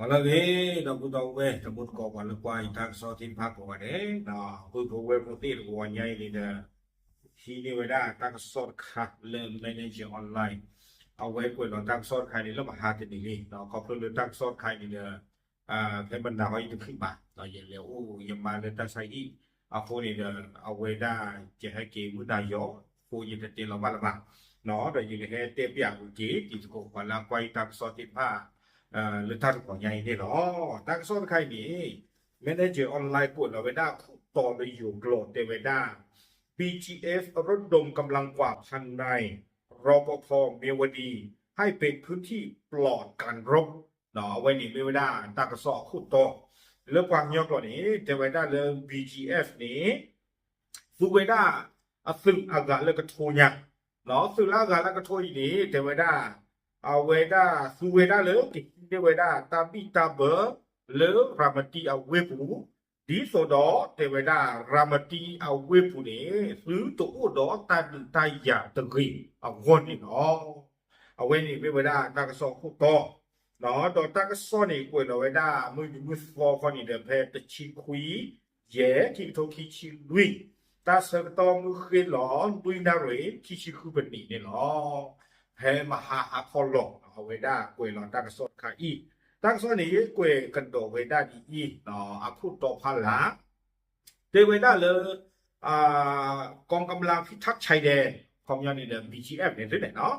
ဟါလၢအဂ့ၤ ဒီပုၢ်ဒီဝဲၢ် တံၤသကိး ပှၤလၢကွၢ်ယတၢ်ကစီၣ်သ့ၣ်တဖၣ်ကိးဂၤဒဲး, ဒီပုၢ်ဝဲၢ်ဖိသ့ၣ်တဂီၤညါအံၤန့ၣ်ဒီး ဟံးန့ၢ်ဝဲဒၣ်တၢ်ကစီၣ်တခါလၢ Manager Online အဝဲကွဲးလီၤတၢ်ကစီၣ်တခါအံၤန့ၣ် လၢမဟါတနံၤလံ, ဒီးခီဖျိလၢတၢ်ကစီၣ်တခါအံၤန့ၣ်ဒီး ဖဲမနၤဃီအံၤတချုးဘၣ်, ဒီးယလဲၤအိၣ်ယမါလၢတၢ်ဆါဟံၣ် အဃိန့ၣ်ဒီး အဝဲဒၣ်ယဟဲက့ၤမုၢ်နၤယီၤ အဃိယတတဲလီၤဘၣ်လၢၤဘၣ်, ဒီးယကဟဲတဲပျးဝံၤက့ၤ တံၤသကိး ပှၤလၢအကွၢ်ယတၢ်ကစီၣ်သ့ၣ်တဖၣ် လၢတၢ်တဂီၤညါအံၤန့ၣ်လီၤ. တၢ်ကစီၣ်တခါအံၤန့ၣ် Manager Online ကွဲးလီၤဝဲဒၣ်ခိၣ်တီလၢယိၤကျိာ်တဲဝဲဒၣ် B G F ระดมกำลังกวาดภายใน รปภ เมียวดี ให้เป็นพื้นที่ปลอดการรบ အဝဲန့ၣ်မ့ၢ်ဝဲဒၣ်တၢ်ကစီၣ်အခိၣ်တီ လၢပှၤကညီကျိာ်န့ၣ် တဲဝဲဒၣ်လၢ B G F န့ၣ် သူဝဲဒၣ်အသုးအဂၤလၢကထိညါ, သုးလၢအဂၤလၢကထိအံၤန့ၣ် တဲဝဲဒၣ် အဝဲဒၣ်သူဝဲဒၣ်လၢကဟံးန့ၢ်ဝဲဒၣ် တၢ်ဘံၣ်တၢ်ဘၢ လၢရၤမတံအဝ့ၢ်ပူၤ, ဒ်သိးဒီးတဲဝဲဒၣ် ရၤမတံအဝ့ၢ်ပူၤန့ၣ် သုတအိၣ်ဒီးတၢ်ဒုးတၢ်ယၤတဂ့ၤအဂီၢ်န့ၣ်လီၤ. အဝဲန့ၣ်မ့ၢ်ဝဲဒၣ်တၢ်ကစီၣ်အခိၣ်တီ, ဒီးတၢ်ကစီၣ်န့ၣ် ကွဲးလီၤဝဲဒၣ်မုၢ်ယူၤမုၢ်သီခီန့ၣ်ဒီး ဖဲတဆံခွံ ယဲၢ် ခံကထိခံဆံလွံၢ်, တၢ်ဆၢကတီၢ်မုၢ်ဃ့လီၤ လွံၢ်နၣ်ရံၣ် ခံဆံဃုပနံးန့ၣ်လီၤ. ဖဲမဟါဟါခီလီၤ အဝဲဒၣ်ကွဲးလီၤတၢ်ကစီၣ်တခါအံၤ, တၢ်ကစီၣ်န့ၣ် ကွဲးကဒီးဝဲဒၣ်ဒ်အံၤ, အခိၣ်တီဖီလာ် တဲဝဲဒၣ်လၢ กองกำลังพิทักษ์ชายแดน ခီပညီန့ၣ်ဒီး B G F န့ၣ်သုန့ၣ်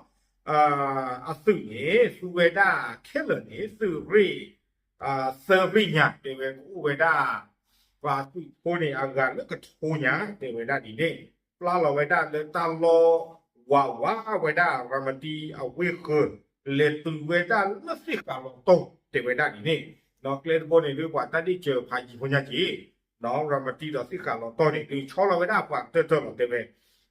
အသုးန့ၣ် သူဝဲဒၣ်ခဲလၢာ်န့ၣ် သုးရ့ၣ် သၢရ့ၣ်ညါ တဲဝဲကအိၣ်ဝဲဒၣ် ပှၤသုးဖိန့ၣ် အဂၤလၢကထိညါ တဲဝဲဒၣ်ဒ်န့ၣ်, ပျၢ်လီၤဝဲဒၣ်လၢတၢ်လီၢ် ဝးဝးဝဲဒၣ်ရၤမတံအဝ့ၢ်ဃၢၤ, လဲၤတုၤဝဲဒၣ်လၢသ့ၣ်ဃးလီၤတီၢ် တဲဝဲဒၣ်ဒ်န့ၣ်, ဒီးကျဲတဘိန့ၣ် ဒ်ပှၤတၢ်ဒ့ၣ်စၢၤဖးယံၤဖိညါက့ၤ ဒီးရၤမတံဒီးသ့ၣ်ဃးလီၤတီၢ်န့ၣ် ဒုးဆီလီၤဝဲဒၣ်ပှၤကတၢၢ်တၢၢ်လီၤတဲဝဲ, ဒ်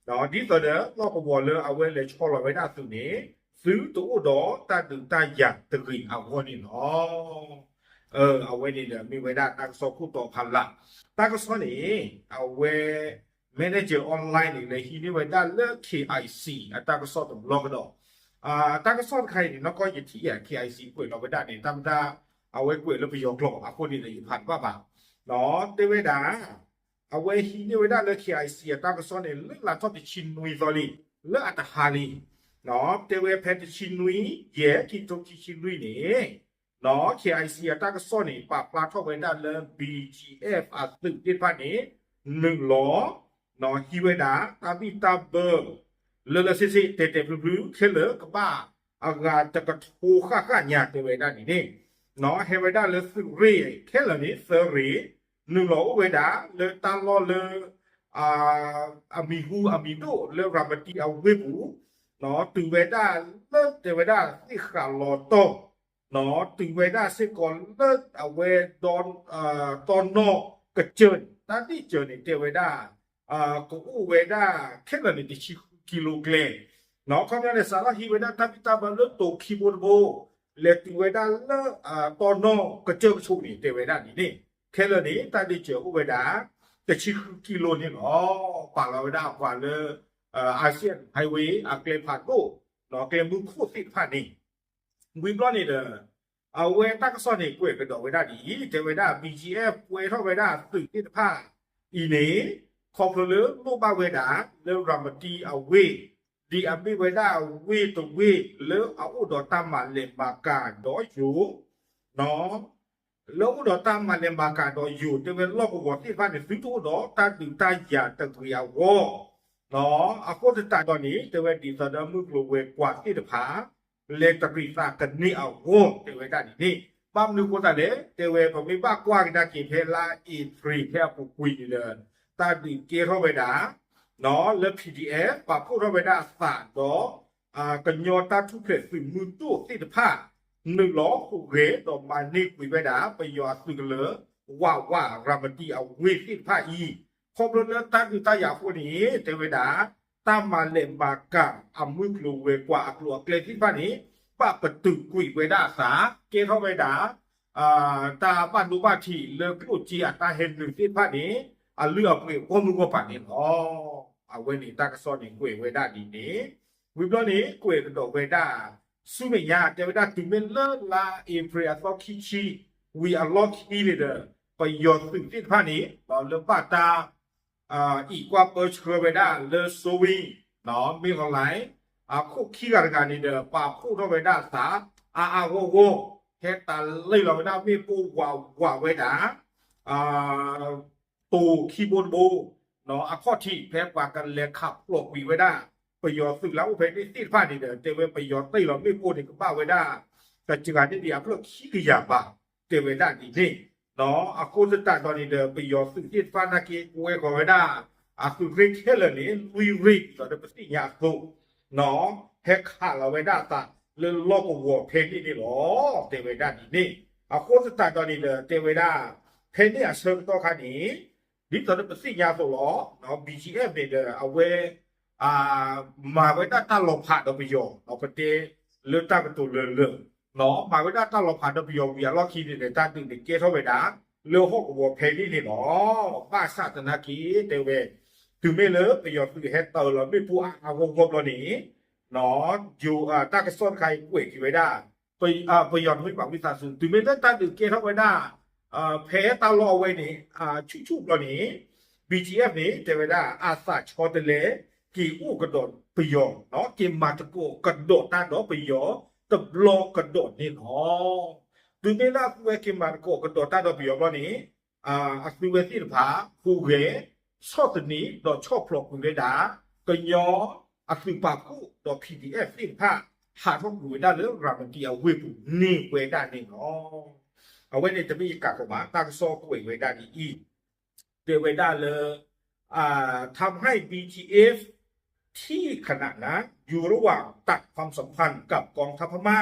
သိးဒီးလီၢ်ကဝီၤလၢအဝဲလဲၤဆီလီၤဝဲဒၣ်သုးန့ၣ် သုတအိၣ်ဒီးတၢ်ဒုးတၢ်ယၤတဂ့ၤအဂီၢ်န့ၣ်လီၤ. အဝဲန့ၣ်ဒီးမ့ၢ်ဝဲဒၣ်တၢ်ကစီၣ်ခိၣ်တီဖီလာ်, တၢ်ကစီၣ်န့ၣ် အဝဲ Manager Online န့ၣ် လဲၤဟံးန့ၢ်ဝဲဒၣ်လၢ K I C အတၢ်ကစီၣ်တဘျီကဒီး, တၢ်ကစီၣ်တခါအံၤန့ၣ် နီၢ်ကီၢ်ယထံၣ်ယၤ K I C ကွဲးလီၤဝဲဒၣ်န့ၣ် တၢ်မတၤ အဝဲကွဲးလၢပယီၤကျိာ်အဃိန့ၣ်ဒီး ယဖးတဘၣ်ဘၣ်, တဲဝဲဒၣ် အဝဲဟံးန့ၢ်ဝဲဒၣ်လၢ K I C အတၢ်ကစီၣ်န့ၣ် လၢလါထီၣ်တဆံနွံသီလံ, လၢအတဟါလံ, တဲဝဲဖဲတဆံနွံ ယဲၢ် ခံကထိခံဆံလွံၢ်န့ၣ် K I C အတၢ်ကစီၣ်န့ၣ် ပာ်ဖျါထီၣ်ဝဲဒၣ်လၢ B G F အသုးသ့ၣ်တဖၣ်န့ၣ် နုာ်လီၤ ဟံးဝဲဒၣ် တၢ်ဘံၣ်တၢ်ဘၢ လၢလၢဆ့ဆ့ တဲာ်တဲာ်ဖျုးဖျုး ခဲလၢာ်ကဘၣ် အဂၤတကထိဃၣ်ဃၣ်ညါ တဲဝဲဒၣ်ဒ်န့ၣ်, ဟဲဝဲဒၣ်လၢသုးရ့ၣ်ခဲလၢာ်န့ၣ် သၢရ့ၣ်, နုာ်လီၤအိၣ်ဝဲဒၣ်လၢတၢ်လီၢ်လၢ အမံၤဟူအမံၤဒိၣ်လၢရၤမတံအဝ့ၢ်ပူၤ, တုၤဝဲဒၣ်လၢတဲဝဲဒၣ်သ့ၣ်ဃးလီၤတီၢ်, တုၤဝဲဒၣ်စ့ၢ်ကီးလၢအဝဲ တီနီၣ်ကစၢၢ်န့ၣ် တၢ်ဒ့ၣ်စၢၤန့ၣ် တဲဝဲဒၣ် ကအိၣ်ဝဲဒၣ်ခဲလၢာ်န့ၣ် တဆံဃုကံလိကျဲ, ခီပညီန့ၣ် စးထီၣ်ဟံးဝဲဒၣ်တၢ်ဘံၣ်တၢ်ဘၢလၢတိၤခံဘိတဘိ, လဲၤတုၤဝဲဒၣ်လၢ တီနီၣ်ကစၢၢ်ကဆိးန့ၣ် တဲဝဲဒၣ်ဒ်န့ၣ်, ခဲလၢာ်န့ၣ် တၢ်ဒ့ၣ်စၢၤအိၣ်ဝဲဒၣ် တဆံဃုကံလိန့ၣ်လီၤ. ပာ်လီၤဝဲဒၣ်အပှၤလၢ Asian Highway အကျဲဖးဒိၣ် ကျဲမုၢ်ခိၣ်သ့ၣ်တဖၣ်န့ၣ် ဝံၤဘျီန့ၣ်ဒီး အဝဲတၢ်ကစီၣ်န့ၣ် ကွဲးကဒီးဝဲဒၣ်ဒ်အံၤ, တဲဝဲဒၣ် B G F ကွဲးထီၣ်ဝဲဒၣ်သုးသ့ၣ်တဖၣ်အံၤန့ၣ် ခီဖျိလၢလိၣ်ဘၣ်ဝဲဒၣ်လၢရၤမတံအဝ့ၢ်, ဒ်အမ့ၢ်ဝဲဒၣ်ဝ့ၢ်တဝ့ၢ်လၢအအိၣ်ဒီးတၢ်မၤလဲၤမၤကၤဒီးယိၤ လၢအိၣ်ဒီးတၢ်မၤလဲၤမၤကၤဒီးယိၤ တဲဝဲလီၢ်ကဝီၤသ့ၣ်တဖၣ်န့ၣ် သုတအိၣ်ဒီးတၢ်ဒုးတၢ်ယၤတဂ့ၤအဂီၢ်, အဃိသတးဒီးန့ၣ် တဲဝဲဒ်သိးဒီးမုၢ်ကျိၤဝဲၤကွာ်သ့ၣ်တဖၣ် လဲၤတရံးသးကန့ၢ်အဂီၢ် တဲဝဲဒၣ်ဒ်န့ၣ်, ဘၣ်မနုၤအဃိသတးလဲၣ် တဲဝဲပမ့ၢ်ဘၣ်ကွၢ်ကဒါက့ၤဖဲလါအ့ဖြ့ၣ်ဖဲအပူၤကွံာ်န့ၣ်ဒီး တၢ်ဒုးကဲထီၣ်ဝဲဒၣ် လၢ P D F ပာ်ဖှိၣ်ထီၣ်ဝဲဒၣ်အသးဒီး ကညီတၢ်ထူၣ်ဖျဲးသုးမုၢ်ဒိၣ်သ့ၣ်တဖၣ် နုာ်လီၤဟူးဂဲၤဒီးမၤန့ၢ်ကွံာ်ဝဲဒၣ် ပယီၤအသုးကလၢၤ ဝးဝး ရၤမတံအဝ့ၢ်သ့ၣ်တဖၣ်အံၤ, ခီဖျိလၢတၢ်ဒုးတၢ်ယၤအဃိန့ၣ် တဲဝဲဒၣ် တၢ်မၤလဲၤမၤကၤအမုၢ်ကျိၤဝဲၤကွာ်အကျိၤအကျဲသ့ၣ်တဖၣ်န့ၣ် ဘၣ်ပတုာ်ကွံာ်ဝဲဒၣ်အသး ကဲထီၣ်ဝဲဒၣ် တၢ်ဘၣ်ဒိဘၣ်ထံးလၢကျိၣ်စ့အတၢ်ဟဲနုာ်သ့ၣ်တဖၣ်န့ၣ် အလုၢ်အပှ့ၤဂီၢ်မုၢ်ဂီၢ်ပၤန့ၣ်လီၤ. အဝဲန့ၣ်တၢ်ကစီၣ်န့ၣ်ကွဲးဝဲဒၣ်ဒ်န့ၣ်, ဝံၤဘျီန့ၣ် ကွဲးကဒီးဝဲဒၣ် ဆူမဲာ်ညါ တဲဝဲဒၣ်တုၤမ့ၢ်လၢလါအ့ဖြ့ၣ်အသီခံဆံ ဝံၤအလီၢ်ခံန့ၣ်ဒီး ပယီၤသုးသ့ၣ်တဖၣ်န့ၣ် လၢဘၣ်တၢ် အံးကွၢ်ပၢဆှၢဝဲဒၣ်လၢစိဝံ မ့ၢ်လီၤလၢ အခိၣ်ခံဂၤတဂၤန့ၣ်ဒီး ပာ်ဖှိၣ်ထီၣ်ဝဲဒၣ်သး အါအါဂီၢ်ဂီၢ် ဟဲတၢ်လံၣ်လီၤဝဲဒၣ်မ့ၣ်ပိၢ်ဝးဝးဝဲဒၣ် တိၤခံဘိတဘိ အခီၣ်ထံး ဖဲပှၤကလဲၤခးဖျိးကွံာ်ဝဲဒၣ် ပယီၤသုးလၢအိၣ်ဖဲန့ၣ်သ့ၣ်တဖၣ်န့ၣ်ဒီး တဲဝဲပယီၤတ့ၢ်လီၤမ့ၣ်ပိၢ်န့ၣ် ကဘၣ်ဝဲဒၣ် တစှၤန့ၢ်ဒံးအဖျၢၣ်ခံကယၤဘး တဲဝဲဒၣ်ဒ်န့ၣ် အဃိသတးဒီးန့ၣ်ဒီး ပယီၤသုးသ့ၣ်တဖၣ်နာ်က့ ကွဲဃီၤဝဲဒၣ် အသုးရ့ၣ်ခဲလၢာ်န့ၣ် လွံၢ်ရ့ၣ် ဒ်သိးဒီးပသ့ၣ်ညါအသိး ဟဲခးလီၤဝဲဒၣ်အသးလၢလီၢ်ကဝီၤဖဲန့ၣ်န့ၣ်လီၤ တဲဝဲဒၣ်ဒ်န့ၣ် အဃိသတးဒီးန့ၣ်ဒီး တဲဝဲဒၣ် ဖဲန့ၣ်အဆၢကတီၢ်ခါန့ၣ် ဒ်သိးဒီးပသ့ၣ်ညါအသိးလီၤ ဘီကၠံအ့ၣ်န့ၣ်ဒီး အဝဲ မၤဝဲဒၣ်တၢ်လီၤဖးဒီးပယီၤ ပတဲလၢတၢ်ကတိၤလၢလၢ မၤဝဲဒၣ်တၢ်လီၤဖးဒီးပယီၤဝံၤအလီၢ်ခံန့ၣ်ဒီး တၢ်ဒုးန့ၣ်ကဲထီၣ်ဝဲဒၣ် လၢဟီၣ်ကဝီၤဖဲန့ၣ်န့ၣ်လီၤ ဘၣ်ဆၣ်သနာ်က့ တဲဝဲ တုၤမ့ၢ်လၢပယီၤသုးဟဲတ့ၢ်လီၤမ့ၣ်ပိၢ်အါအါဂီၢ်ဂီၢ်ဘျီန့ၣ် တၢ်ကစီၣ်တခါအံၤကွဲးက့ၤဝဲဒၣ် ပယီၤတမ့ၢ်ဘၣ်ဝံသးစူၤ တုၤမ့ၢ်လၢတၢ်ဒုးကဲထီၣ်ဝဲဒၣ် ဖဲတၢ်လီၢ်အဝဲန့ၣ် ဆူၣ်ဆူၣ်ဘျီန့ၣ် ဘီကၠံအ့ၣ်န့ၣ် တဲဝဲဒၣ် အသးဆီတလဲ က့ၤအိၣ်ကဒီးပယီၤ က့ၤမၤသကိးကဒီးတၢ်ဒီးပယီၤ တဘျီကဒီးန့ၣ်လီၤ တုၤမ့ၢ်လၢအသုဝဲက့ၤမၤသကိးကဒီးတၢ်ဒီးပယီၤဘျီန့ၣ် အသုဝဲသ့ၣ်တဖၣ် ဟူးဂဲၤ ဆီၣ်သနံးဒီးဆီၣ်ဖျိးကွံာ်ဝဲဒၣ် ကညီအသုးပာ်ဖှိၣ်ဒီး P D F သ့ၣ်တဖၣ် ဟးထီၣ်ကွံာ်ဝဲဒၣ်လၢရၤမတံအဝ့ၢ်ပူၤန့ၢ်ဝဲဒၣ်န့ၣ်လီၤ အဝဲန့ၣ်တမ့ၢ်ယကးကီးဘၣ် တၢ်ကစီၣ်ကွဲးဝဲဒၣ်ဒ်အံၤ တဲဝဲဒၣ်လၢ ทำให้ บีจีเอฟ ที่ขณะนั้นอยู่ระหว่างตัดความสัมพันธ์กับกองทัพพม่า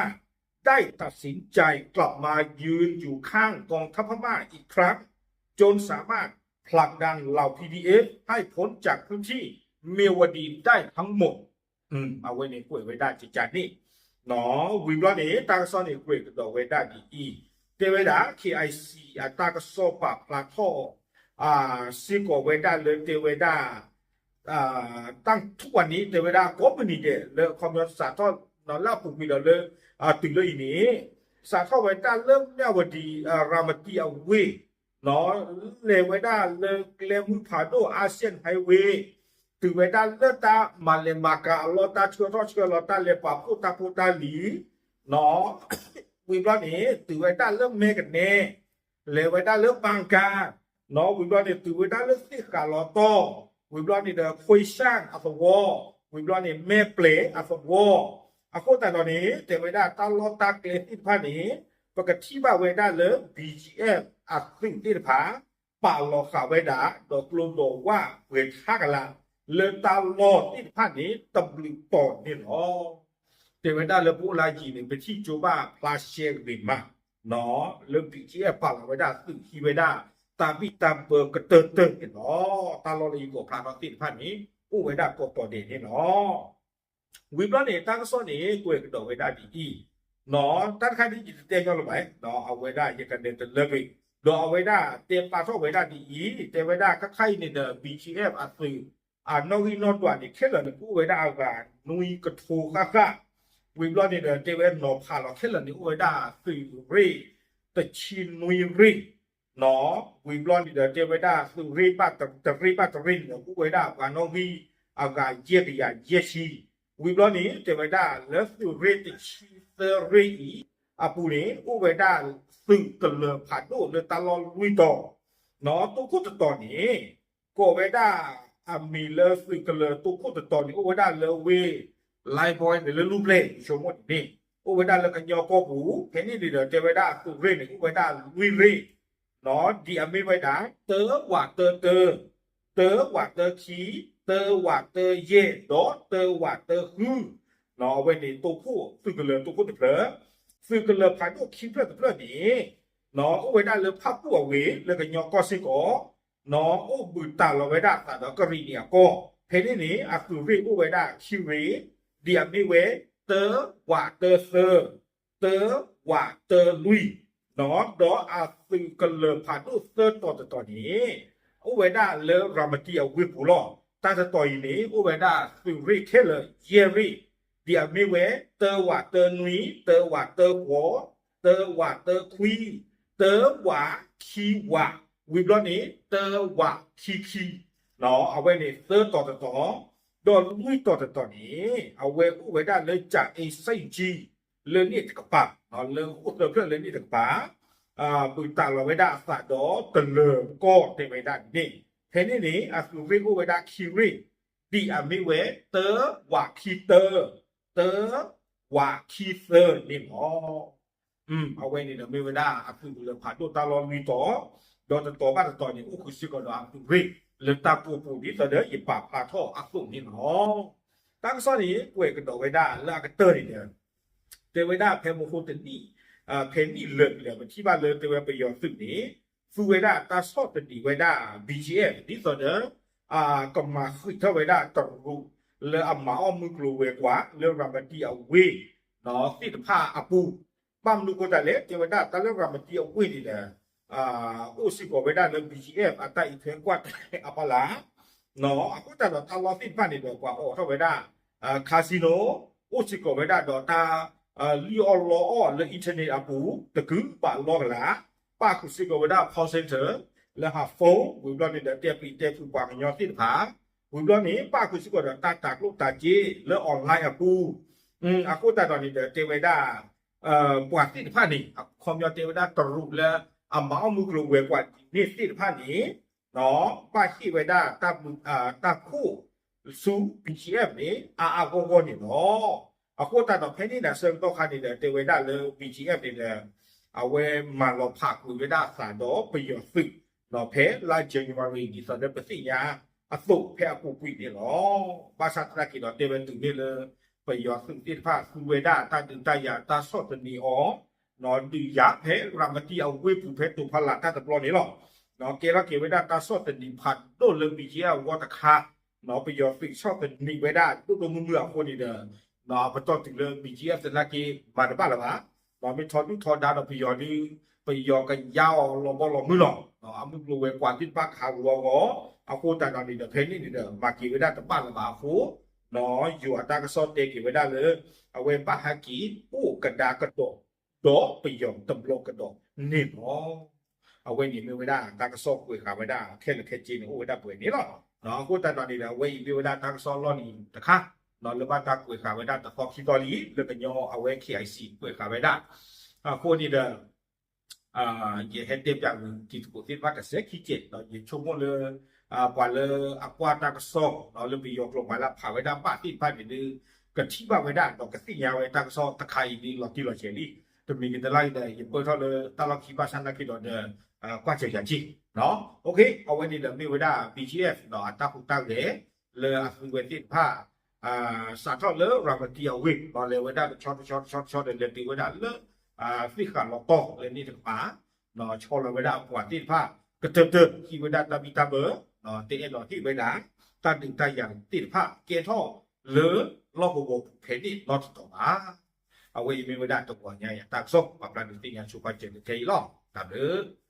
ได้ตัดสินใจกลับมายืนอยู่ข้างกองทัพพม่าอีกครั้ง จนสามารถผลักดันเหล่า พี ดี เอฟ ให้พ้นจากพื้นที่ เมียวดี ได้ทั้งหมด အဝဲန့ၣ်ကွဲးဝဲဒၣ်ကကန့ၣ် ဝံၤဘျီန့ၣ် တၢ်ကစီၣ်န့ၣ်ကွဲးကဒီးဝဲဒၣ်ဒ်အံၤ တဲဝဲဒၣ် K I C အတၢ်ကစီၣ်ပာ်ဖျါထီၣ် စ့ၢ်ကီးဝဲဒၣ်လၢတဲဝဲဒၣ် တၢ်ထူၣ်ပှၤန့ၣ် တဲဝဲဒၣ်ကိးမုၢ်နံၤဒဲး လၢအခီပညီစးထီၣ်လၢအပူၤကွံာ်ဒီးလၢ တုၤလၢအံၤန့ၣ် စးထီၣ်ဝဲဒၣ်လၢမၠၣ်ဝတံၤ ရၤမတံအဝ့ၢ် လဲၤဝဲဒၣ်လၢကျဲမုၢ်ဖးဒိၣ် Asian Highway တုၤဝဲဒၣ်လၢတၢ်မၤလဲၤမၤကၤအလီၢ် တၢ်ဆှၢထီၣ်ဆှၢလီၤ တၢ်လဲၤပာ်ဖှိၣ်တၢ်ဖိတၢ်လံၤ ဝံၤဘျီန့ၣ် တုၤဝဲဒၣ်လၢမဲကနဲ လဲၤဝဲဒၣ်လၢပၣ်ကါ ဝံၤဘျီန့ၣ် တုၤဝဲဒၣ်လၢသ့ၣ်ဃးလီၤတီၢ် ဝံၤဘျီန့ၣ်ဒီး ခွ့ရှၣ်အသဝီ ဝံၤဘျီန့ၣ် မဲပျဲအသဝီ အဃိသတးဒီးန့ၣ် တဲဝဲဒၣ်တၢ်လီၢ်တၢ်ကျဲသ့ၣ်တဖၣ်န့ၣ် ပကထံၣ်ဘၣ်ဝဲဒၣ်လၢ ဘီကၠံအ့ၣ် အသုးသ့ၣ်တဖၣ် ပာ်လီၤဃာ်ဝဲဒၣ် ဒီးကျိဒိးဝၣ်ပှဲၤထါကလး လၢတၢ်လီၢ်သ့ၣ်တဖၣ်န့ၣ် တဘျုးတီၤန့ၣ်လီၤ. တဲဝဲဒၣ်လၢပအိၣ်လၢယံၤန့ၣ် ပထံၣ်ကၠိဘၣ်ဖျါရှဲဂ့ၤမး လၢ ဘီကၠံအ့ၣ် ပာ်လီၤဝဲဒၣ်သုးဟံးဝဲဒၣ် တၢ်ဘံၣ်တၢ်ဘၢကတၢၢ်တၢၢ်န့ၣ်လီၤ. တၢ်လီၢ်လၢယကိးဖျါထီၣ်သ့ၣ်တဖၣ်န့ၣ် အိၣ်ဝဲဒၣ်ကိးတီၤဒဲးန့ၣ်လီၤ. ဝံၤဘျီန့ၣ် တၢ်ကစီၣ်န့ၣ် ကွဲးကဒီးဝဲဒၣ်ဒ်အံၤ, တၢ်တခါဒ်ယတတဲညီလၢၤဘၣ်, အဝဲဒၣ်ယကလဲၤတလၢကွံာ်, ဒီးအဝဲဒၣ်တဲပာ်ထီၣ်ဝဲဒၣ်ဒ်အံၤ, တဲဝဲဒၣ်ခဲခါအံၤန့ၣ်ဒီး ဘီကၠံအ့ၣ် အသုး အနီၣ်ဂံၢ်နီၣ်ဒွးန့ၣ် ခဲလၢာ်န့ၣ် ကအိၣ်ဝဲဒၣ်အဂၤနွံကထိဃၣ်ဃၣ်, ဝံၤဘျီန့ၣ်ဒီး တဲဝဲနီၤဖးလီၤ ခဲလၢာ်န့ၣ် အိၣ်ဝဲဒၣ်သုးရ့ၣ်တဆံနွံရ့ၣ် ဝံၤဘျီန့ၣ်ဒီး တဲဝဲဒၣ်သုးရ့ၣ်ဘၣ်တရ့ၣ်ဘၣ်တရ့ၣ်န့ၣ်ဒီး အိၣ်ဝဲဒၣ်ပှၤနီၣ်ဂံၢ်အဂၤယဲၢ်ကယၤယဲၢ်ဆံ, ဝံၤဘျီန့ၣ် တဲဝဲဒၣ်လၢသုးရ့ၣ်တဆံသၢရ့ၣ်အံၤအပူၤန့ၣ် အိၣ်ဝဲဒၣ်သုးကလၢၤဖးဒိၣ်လၢတၢ်လီၢ်လွံၢ်တီၤ, တိခိၣ်တတီၤန့ၣ် ကိးဝဲဒၣ်အမံၤလၢသုးကလၢၤတိခိၣ်တတီၤန့ၣ် အိၣ်ဝဲဒၣ်လၢဝ့ၢ် လါဘီန့ၣ် လၢလူၢ်ပျဲၢ် ယဆိကမိၣ်န့ၣ် အိၣ်ဝဲဒၣ်လၢကညီကီၢ်ပူၤ, ဖဲန့ၣ်န့ၣ်ဒီး တဲဝဲဒၣ်အသုးရ့ၣ်န့ၣ် အိၣ်ဝဲဒၣ်လွံၢ်ရ့ၣ်, ဒ်အမ့ၢ်ဝဲဒၣ် တၢဝးတၢတၢ, တၢဝးတၢခံ, တၢဝးတၢယဲၢ် ဒီးတၢဝးတၢဃု, အဝဲန့ၣ်တိခိၣ် သုးကလၢၤတိခိၣ်တဖျၢၣ်, သုးကလၢၤဖးဒိၣ်ခံဖျၢၣ်တဖျၢၣ်န့ၣ် အိၣ်ဝဲဒၣ်လၢဖၣ်ပူၣ်အဝ့ၢ် လၢကညီကီၢ်စ့ၢ်ကီး, အိၣ်ဘူးတံၢ်လီၤဝဲဒၣ်အသးဒီးကရံၣ်နံၣ်အကီၢ်, ဖဲန့ၣ်န့ၣ် အသုးရ့ၣ်အိၣ်ဝဲဒၣ်ခံရ့ၣ်, ဒ်အမ့ၢ်ဝဲ တၢဝးတၢသၢ, တၢဝးတၢလွံၢ်, ဒီးအသုးကလၢၤဖးဒိၣ်သၢတီၤတတီၤန့ၣ် အိၣ်ဝဲဒၣ်လၢရၤမတံအဝ့ၢ်ပူၤလီၤ. တၢ်တတီၤအံၤန့ၣ် အိၣ်ဝဲဒၣ်သုးရ့ၣ်ခဲလၢာ်ယဲၢ်ရ့ၣ်, ဒ်အမ့ၢ်ဝဲ တၢဝးတၢနွံ, တၢဝးတၢဃိး, တၢဝးတၢခွံ, တၢဝးခံဝး, ဝံၤဘျီန့ၣ် တၢဝးခံခံ, အဝဲန့ၣ်သၢတီၤတတီၤ, ဒီးလွံၢ်တီၤတတီၤန့ၣ် အဝဲအိၣ်ဝဲဒၣ်လၢ ကၠၤအ့စံကံ လၢန့ၣ်တကပၤ, လၢအိၣ်သၢဖျၢၣ်လၢန့ၣ်တကပၤ ပတၢ်လီၤဝဲဒၣ်အသးဒီးတလၢၤကီၢ်တဲဝဲဒၣ်န့ၣ်, ဖဲန့ၣ်န့ၣ် အသုးရ့ၣ်အိၣ်ဝဲဒၣ်ခံရ့ၣ်, ဒ်အမ့ၢ်ဝဲ တၢဝးခံတၢ, တၢဝးခံသၢန့ၣ်လီၤ. အဝဲန့ၣ်ဒီးမ့ၢ်ဝဲဒၣ်အသုးလၢဖးဒိၣ်တၢ်လီၢ်လွံၢ်တီၤ, ဒီးတတီၤဘၣ်တတီၤန့ၣ် အိၣ်ဃုာ်စ့ၢ်ကီးဒီးအသုးရ့ၣ်လၢတၢ်ကိးပူၤ ဒ်သိးဒီးယပာ်ဖျါထီၣ်အသိးန့ၣ်လီၤ. တၢ်ကစီၣ်န့ၣ် ကွဲးကဒီးဝဲဒၣ်လၢအကတၢၢ်န့ၣ်ဒီး တဲဝဲဒၣ်ဖဲမဟိတနံၣ်, ဖဲနံၣ်လၢာ်န့ၣ်ဒီး ပထံၣ်ဘၣ်လၢတဲဝဲပယီၤသုးန့ၣ် သူဝဲဒၣ်တၢ်ဆီၣ်သနံးဝဲဒၣ် ဘံၣ်ကၠံအ့ၣ် ဒ်သိးဒီး ကမၤဃံးထီၣ်ဝဲဒၣ်တရူး လၢအမၤအီၣ်မုၢ်ကျိၤဝဲၤကွာ်လၢရၤမတံအဝ့ၢ်သ့ၣ်တဖၣ်အပူၤ, ဘၣ်မနုၤအဃိသတးလဲၣ် တဲဝဲဒၣ်တၢ်လၢရၤမတံအဝ့ၢ်န့ၣ်ဒီး အိၣ်စ့ၢ်ကီးဝဲဒၣ်လၢ ဘံၣ်ကၠံအ့ၣ် အတၢ်အံးထွဲကွၢ်ထွဲအဖီလာ်, အဃိသတးဒီးတၢ်လီၢ်သ့ၣ်တဖၣ်န့ၣ်ဒီး ပှၤအိးထီၣ်ဝဲဒၣ် casino, အိၣ်စ့ၢ်ကီးဝဲဒၣ်ဒီးတၢ် လုၢ်အီၣ်လီအီၣ်လၢ internet အပူၤ တကုဘးလီကလး, ပၣ်ဃုာ်စ့ၢ်ကီးဝဲဒၣ် call center လၢဟး phone, ဝံၤဘျီန့ၣ်ဒီး တဲပျံၤတဲဖုးပှၤကညီသ့ၣ်တဖၣ်, ဝံၤဘျီန့ၣ် ပၣ်ဃုာ်စ့ၢ်ကီးဒီးတၢ်တၤကျိၣ်တၤစ့လၢ online အပူၤ, အဃိသတးဒီးန့ၣ်ဒီး တဲဝဲဒၣ် ပှၤသ့ၣ်တဖၣ်န့ၣ် အခီပညီတဲဝဲဒၣ်တရူးလၢအမၤအီၣ်မုၢ်ကျိၤဝဲၤကွာ်ဒ်န့ၣ်သ့ၣ်တဖၣ်န့ၣ် ဘၣ်ဟ့ၣ်ဝဲဒၣ် တၢ်ခိၣ်ဆူ ဘံၣ်ကၠံအ့ၣ် န့ၣ် အါအါဂီၢ်ဂီၢ်န့ၣ်လီၤ. အဃိသတးဒီးဖဲန့ၣ်ဒီးဆၢကတီၢ်ခါန့ၣ်ဒီး တဲဝဲဒၣ်လၢ ဘံၣ်ကၠံအ့ၣ် န့ၣ်ဒီး အဝဲမၤလီၤဖးကွံာ်ဝဲဒၣ်အသးဒီးပယီၤသုး ဖဲလါ January ဒ်သိးလၢပသ့ၣ်ညါအသိးဖဲအပူၤကွံာ်န့ၣ်လီၤ. ဘၣ်ဆၣ်သနာ်က့ဒီးတဲဝဲတုၤမ့ၢ်လၢ ပယီၤသုးသ့ၣ်တဖၣ်သူဝဲဒၣ်တၢ်ဒုးတၢ်ယၤတၢ်ဆီၣ်သနံးအီၤ ဒုးယၤဖဲရၤမတံအဝ့ၢ်ပူၤဖဲတိၤဖီလာ်တၢ်တဘျီန့ၣ်လီၤ. ကဲထီၣ်က့ၤဝဲဒၣ်တၢ်ဆီၣ်သနံးဖးဒိၣ်လၢ ဘံၣ်ကၠံအ့ၣ် အဂီၢ်တခါ, ပယီၤသုးဆီၣ်သနံးဝဲဒၣ်ဒိၣ်ဒိၣ်မုၢ်မုၢ်အဃိန့ၣ်ဒီး ပတီၢ်တုၤလၢ ဘံၣ်ကၠံအ့ၣ် သနာ်က့ မၤတဘၣ်လၢၤဘၣ်, မ့ၢ်ထီဒုၣ်ထီဒါဒီးပယီၤဒုး ပယီၤကယါအီၤလီၤဘီလီၤမုၢ်လီၤ. အမုၢ်ကျိၤဝဲၤကွာ်သ့ၣ်တဖၣ်ကဟးဂီၤအဂီၢ်, အဃိသတးဒီးန့ၣ်ဒီး ဖဲန့ၣ်န့ၣ်ဒီး မၤက့ၤဝဲဒၣ်တဘၣ်လၢၤဘၣ်အဃိ ယိၤအတၢ်ကစီၣ်တဲက့ၤဝဲဒၣ်လၢ အဝဲဘၣ်ဟဲက့ၤအိၣ်ကဒါကဒီး ဒီးပယီၤတဘျီကဒီးန့ၣ်လီၤ. အဝဲန့ၣ်မ့ၢ်ဝဲဒၣ်တၢ်ကစီၣ်ကွဲးဃာ်ဝဲဒၣ်ခဲလၢာ်ခဲဆ့န့ၣ် အိၣ်ဝဲဒၣ်ပှဲၤန့ၣ်လီၤ. အဃိသတးဒီးန့ၣ်ဒီး အဝဲအံၤမ့ၢ်ဝဲဒၣ်တၢ်ကစီၣ်လီၢ်လံၤတခါ လၢဘၣ်တၢ်ကွဲးဃာ်ဝဲဒၣ်တသီခံသီလံ လၢကညီအဝဲ KIC ကွဲးဃာ်ဝဲဒၣ် အဃိန့ၣ်ဒီး ယဟဲတဲပၠးဝံၤ တံၤသကိးသ့ၣ်တဖၣ်တစဲးခံကဲးဒီး ယဆိကမိၣ်လၢ ပှၤလၢအကွၢ်တၢ်ကစီၣ် လၢပယီၤကျိာ်ပှၤလၢအဖးဝဲဒၣ်ဘၣ်သ့ၣ်တဖၣ်န့ၣ်ဒုး ကထံၣ်ဘၣ်ဝဲဒၣ်ဒီးကသ့ၣ်ညါဝဲတၢ်ကစီၣ်တခါအံၤဒုးလီၤတံၢ်လီၤဆဲးလံ. တမံၤကတလါအံၤဒီး ယပၢၢ်ထီၣ်လၢတၢ်လီၢ်ခံဘၣ်ဆၣ်သနာ်က့ဒီးဒီး ကွၢ်စၢၤယၤက့ၢ် အဝဲန့ၣ်ဒီးမ့ၢ်ဝဲဒၣ် ဘံၣ်ကၠံအ့ၣ် ဒီးအတၢ်ဟူးတၢ်ဂဲၤ လၢအသုဝဲသ့ၣ်တဖၣ် စးထီၣ်လၢရၤမတံအဝ့ၢ် ဒီးလဲၤဝဲဒၣ်တဆီတဆီတဆီတဆီဒီး လဲၤတုၤဝဲဒၣ်လၢ သ့ၣ်ဃာ်လီၤတီၢ်လၢန့ၣ်တကပၤ ဆီလီၤဝဲဒၣ်အပှၤသ့ၣ်တဖၣ် ကတၢၢ်တၢၢ် ဟံးဝဲဒၣ်တၢ်ဘံၣ်တၢ်ဘၢ တအဲၣ်ဒိးဟ့ၣ်ဝဲဒၣ် တၢ်ဒုးတၢ်ယၤသ့ၣ်တဖၣ် ကဲထီၣ်လၢလီၢ်ကဝီၤပူၤဖဲန့ၣ်နီတတီၤဘၣ်. အဝဲအံၤမ့ၢ်ဝဲဒၣ်တဂီၤညါအံၤအတၢ်ကစီၣ် ပာ်ဖျါဒုးသ့ၣ်ညါဆိပာ်စၢၤတထဲအံၤလီၤ. တၢ်ဘျုး